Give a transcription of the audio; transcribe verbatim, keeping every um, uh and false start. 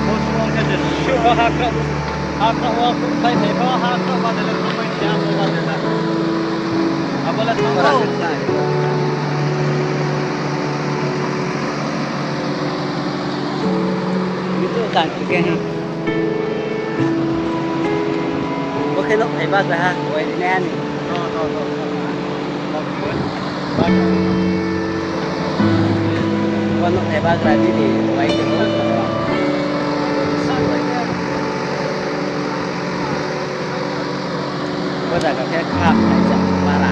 Bo suh khe je suh ha kra, ha kra wo phai phai pho ha kra wo de le phai ni ya bo ba de la. Abo le thang ora. Itu kan ke. Bo khe nouh phai bagra ha, wai ri nai ani. Bo nouh phai bagra bini wai khe bo. Bo jaga khe kham khaijak para.